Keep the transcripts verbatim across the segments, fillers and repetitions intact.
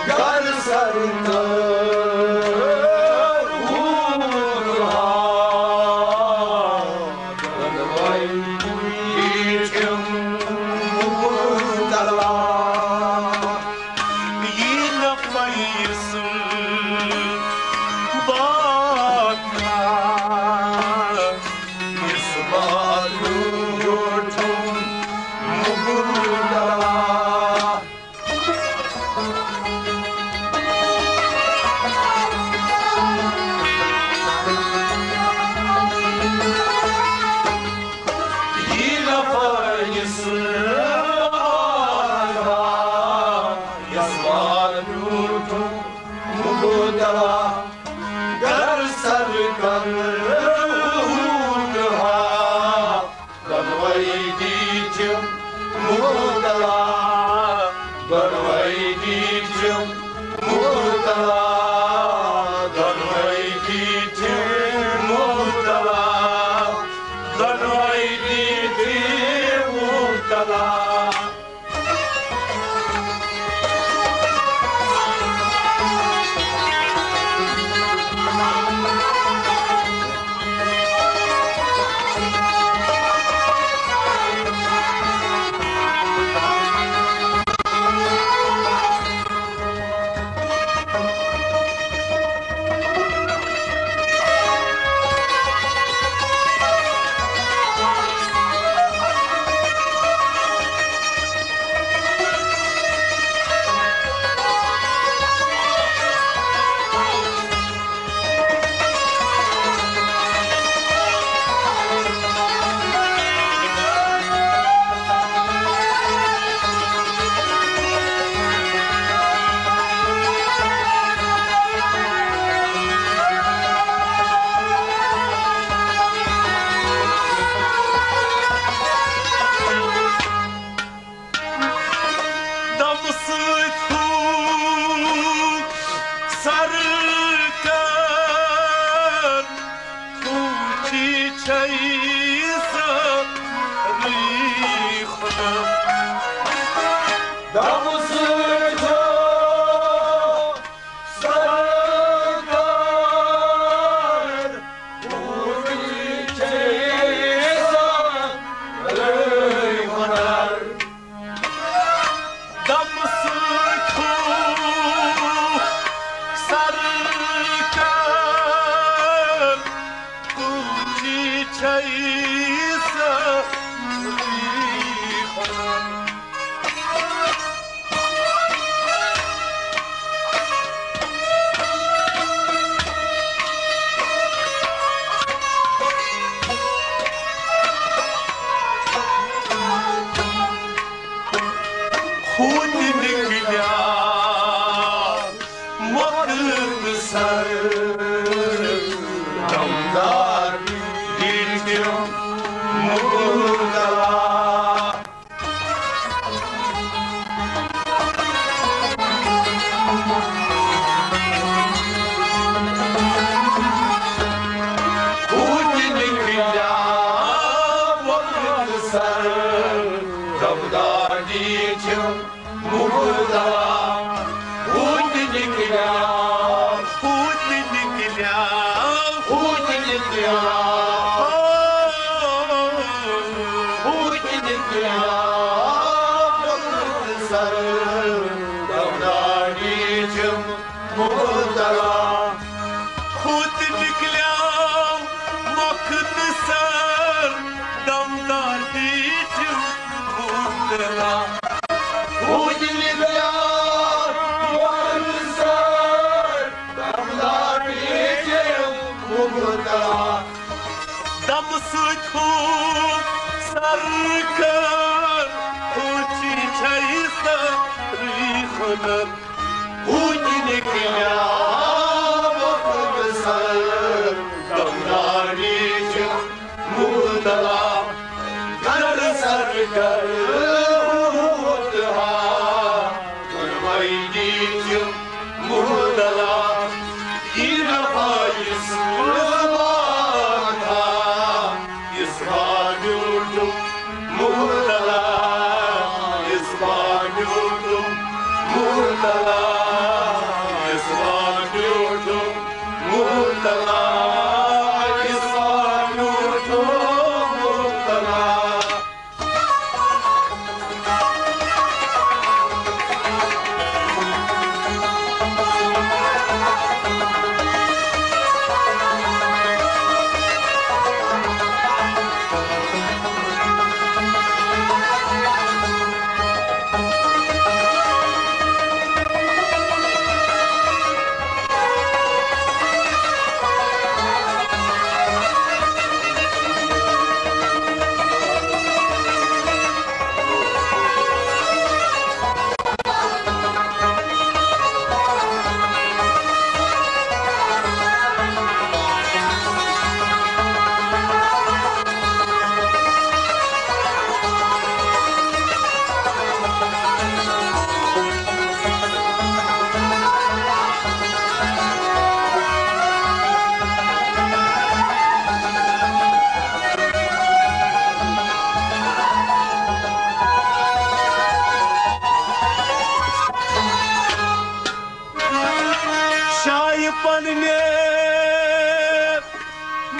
Gar ser te û niha ben vay dîtim mutela. Yine feysim baka, isbat yurdum mutela. Ger serkan û niha ben vay dîtim mutela, ben vay dîtim mutela, ben vay dîtim mutela, ben vay dîtim mutela. Damsik û serker û çîçeyi serî xwe. Damsik û serker û çîçeyi serî xwe. Damsik û serker û çîçeyi serî xwe. Xwîn nikliya, ma kir bi ser damdar dîtim mutela. Ser damdar dîtim mutela. Xwîn nikliya, ma kir bi ser damdar dîtim mutela. Xwîn nikliya, ma kir bi ser damdar dîtim mutela. Damsik û serker û çîçeyi serî xwe ne. Xwîn nikliya, ma kir bi ser damdar dîtim mutela. Ger serker û niha ben vay dîtim mutela. Yine fayz ispat ha, ispat yurdum mutela, ispat yurdum Şayî panine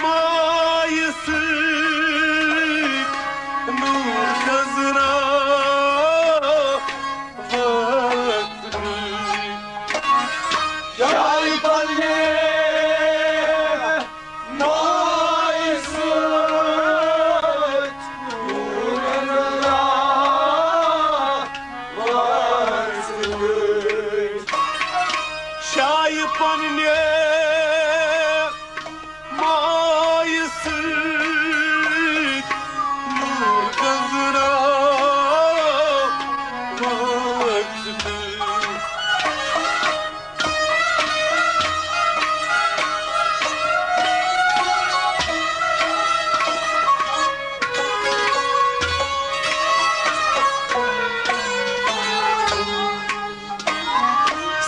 mayısık nur kızına vakti. Şayî panine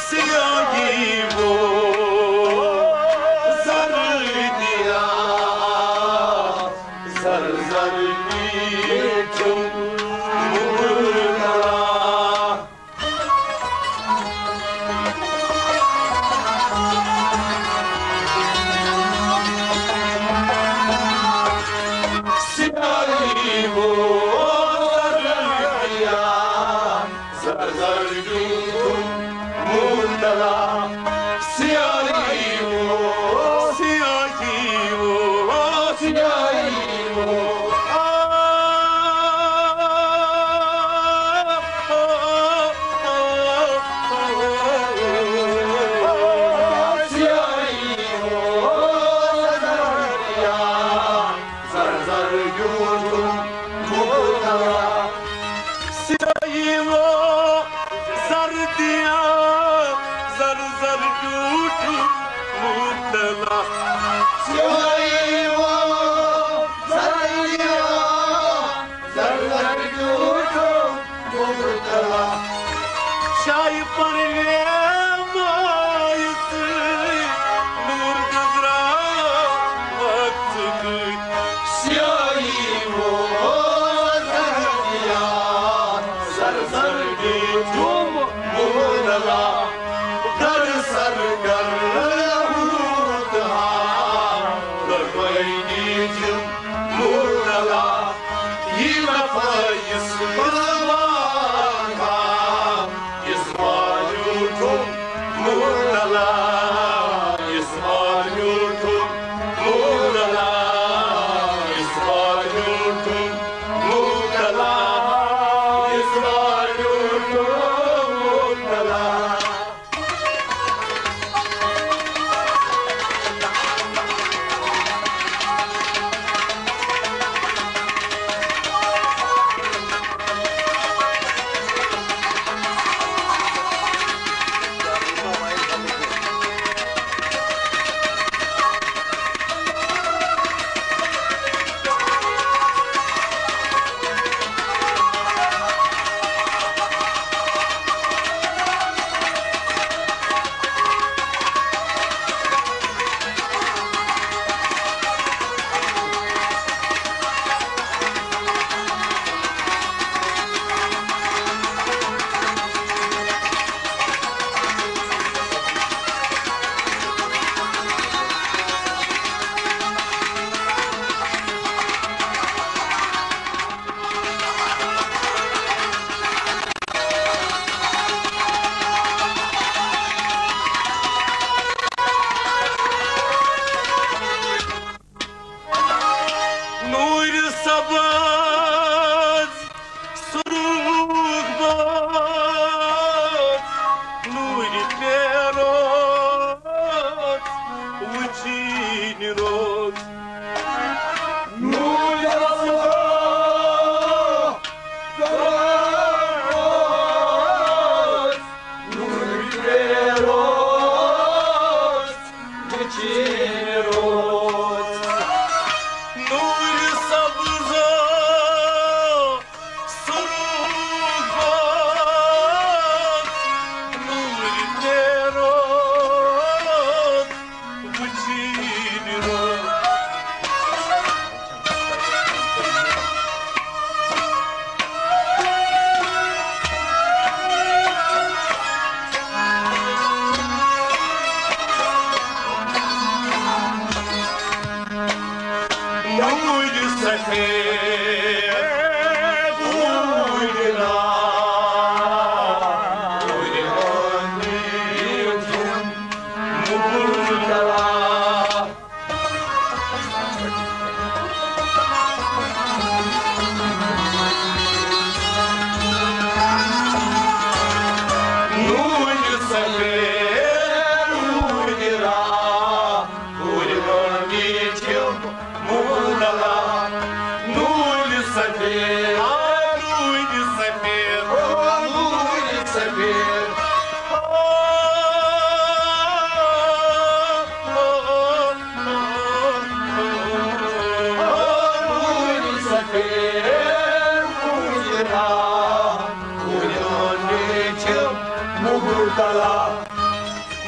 Siyahî û zerdî ya, zer zerdî tûm bûna. Siyahî û zerdî ya, zer zerdî tûm bûna. Siyahî û, siyahî û, siyahî û. Siyahî û zerdî ya, zer zer cût û mutela. Siyahî û zerdî ya, zer zer cût û mutela. Şayî panine mayısık nur kızına vakti. Siyahî û zerdî ya, zer zerdî tûm bûna. Ger ser ger hût ha, bi xweynî cim bûna. Yî me xwe yisman ha, yisman û tûm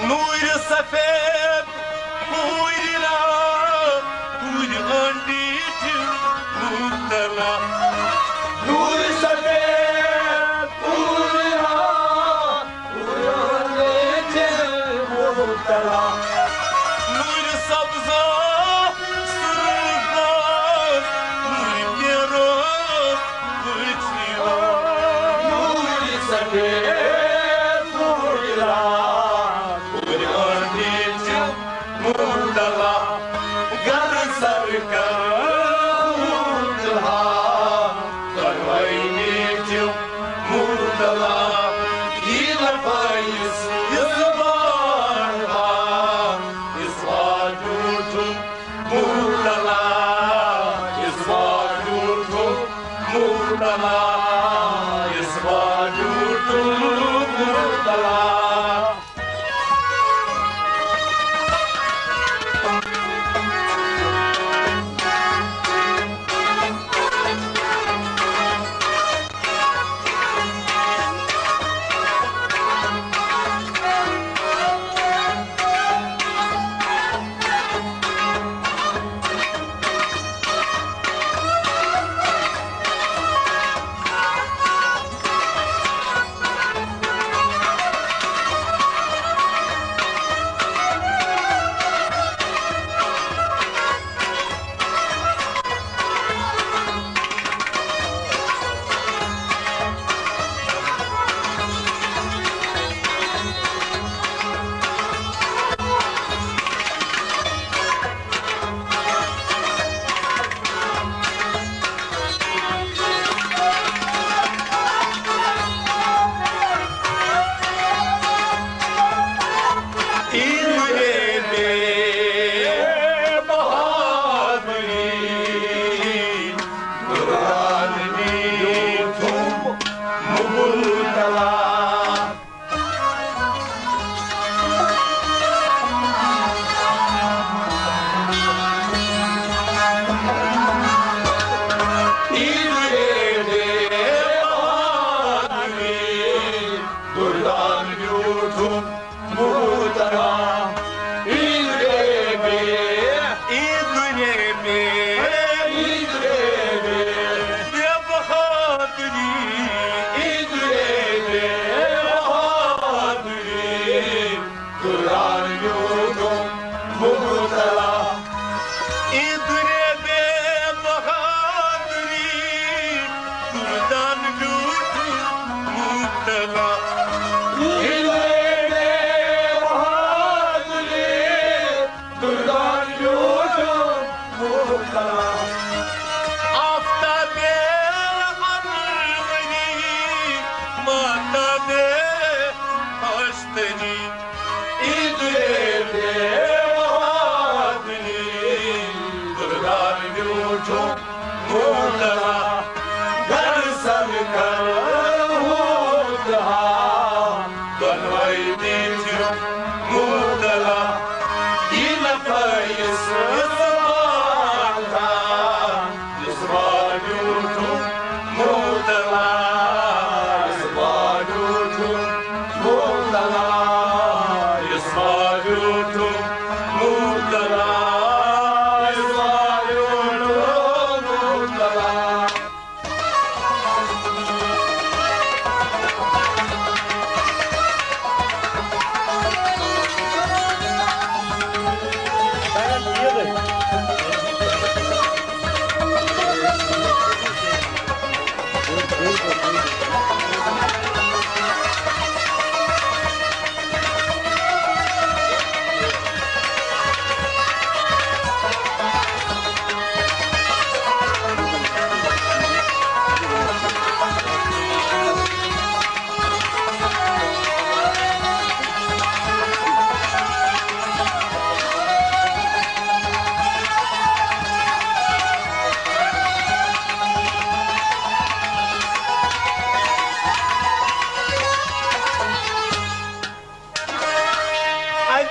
Nûr sefêd, nûrî ra, nûrî andî mutela. Nûr sefêd, nûrî ra, nûrî andî mutela. Nûr sebza, sirda, nûr pêro, Murtala, isva yurtum, Murtala, isva yurtum, Murtala. Duran yurdum Murtala. Îdire be bahadirî, durdan yurdum Murtala. Îdire be bahadirî, durdan yurdum Murtala. Aftabe anwirî, matabe haştirî. Îdire be bahadirî, durdan yurdum Murtala. Ger ser kerhût ha, ben weydî Murtala. Yine feyz isbahta, isbah yurdum Murtala, isbah yurdum Murtala, isbah yurdum Murtala, isbah yurdum Murtala.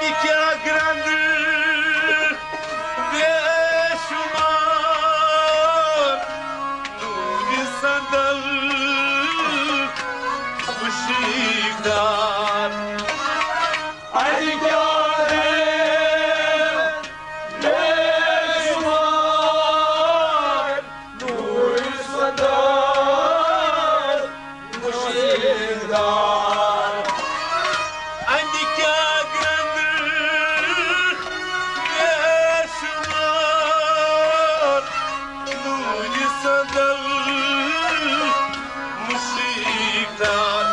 Kâ girandir bêşumar, nûrî sendel û şîvdar. Ey kâ bêşumar, nûrî sendel û şîvdar. Endîkâ girandir bêşumar, nûrî sendel û şîvdar.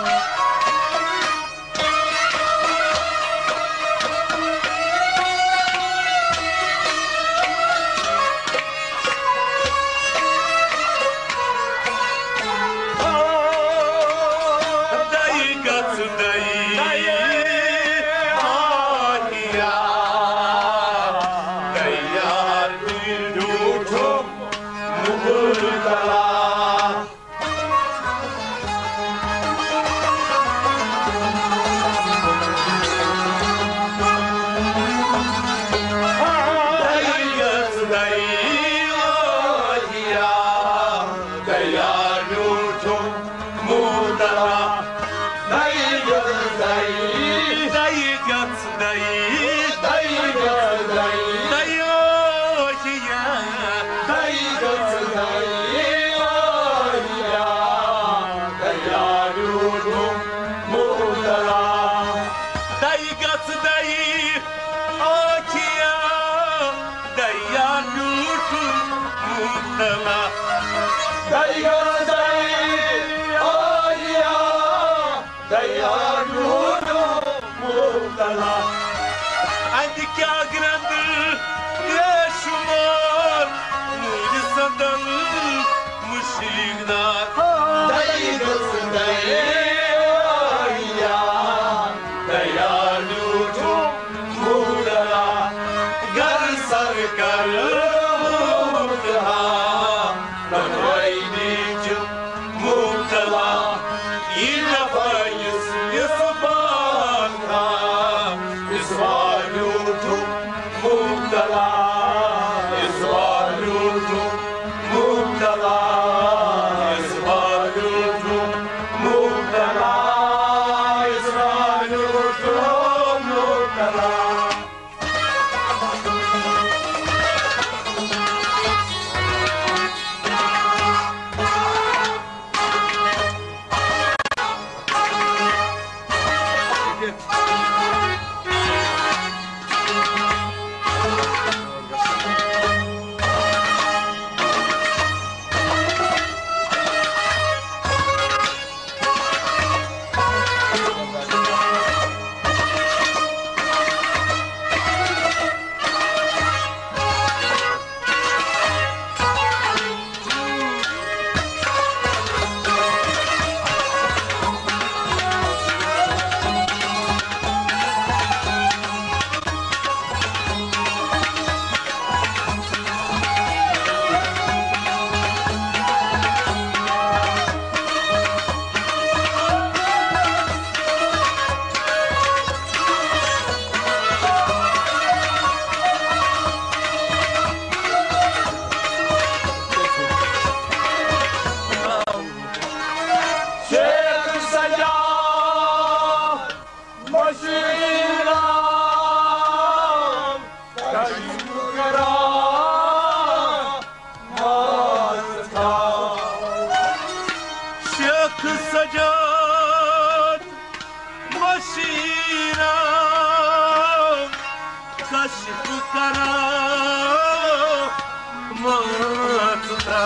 Deya nûr û muhtela. Endîkâ girandir bêşumar, nûrî sendel û şîvdar. Dey gilsindeyê ya, deya nûr û muhtela. Ger serker muhtela, ben wey dîtim. Muhtela, îna fayz, isbanka, isbalutu, muhtela, isbalutu, muhtela, isbalutu, muhtela, isbalutu, muhtela. Şêx Seca Meşîra Keşkera Matka. Şêx Seca Meşîra Keşkera Matka.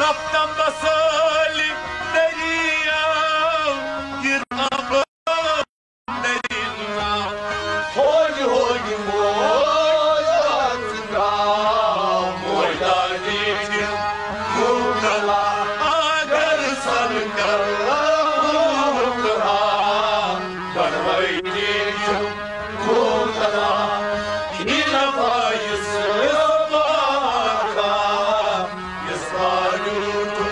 Raftan basali derya, gir aba derya. Hoj hoj moj atna, moj dadî mutala, agar salkar mutala, darmayî Kotana, hîna payis yisbaka, yisbalutu,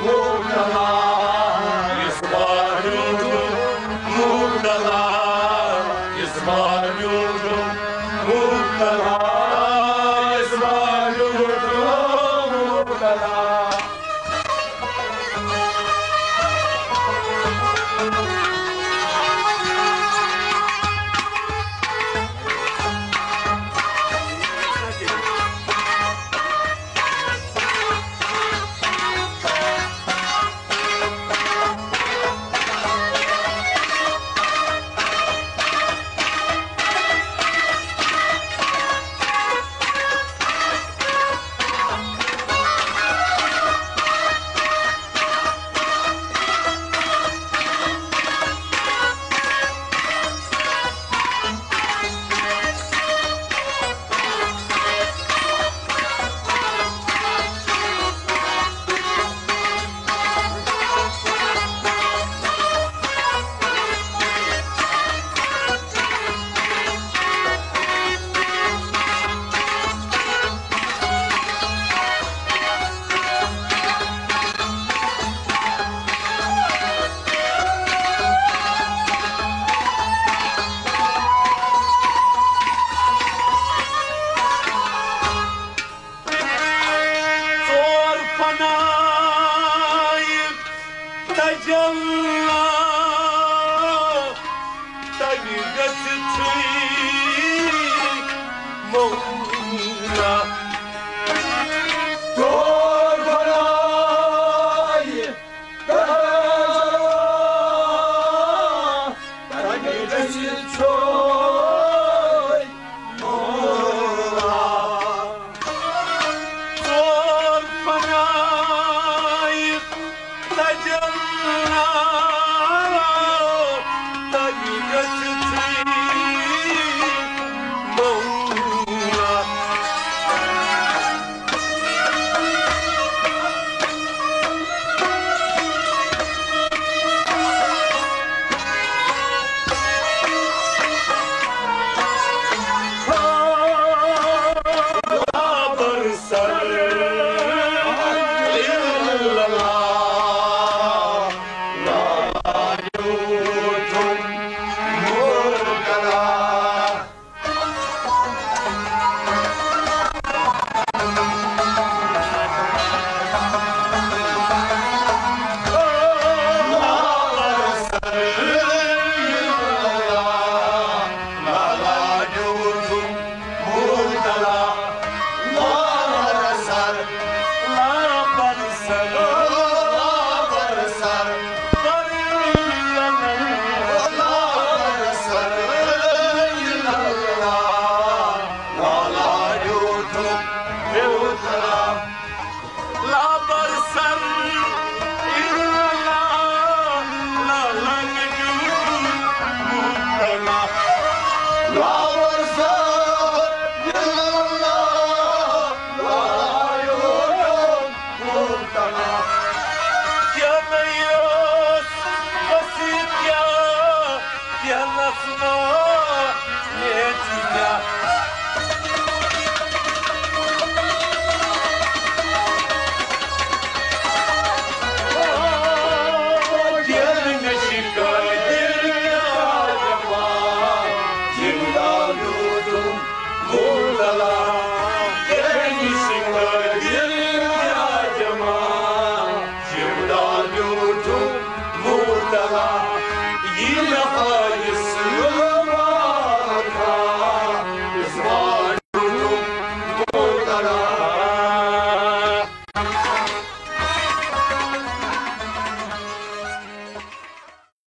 kotana, yisbalutu, kotana, yisbalutu, kotana, yisbalutu, kotana. تجلى، تجلى ستري مولا. دور بناي، تجلى، تجلى ستري مولا. زور فنايق تجلى، تجلى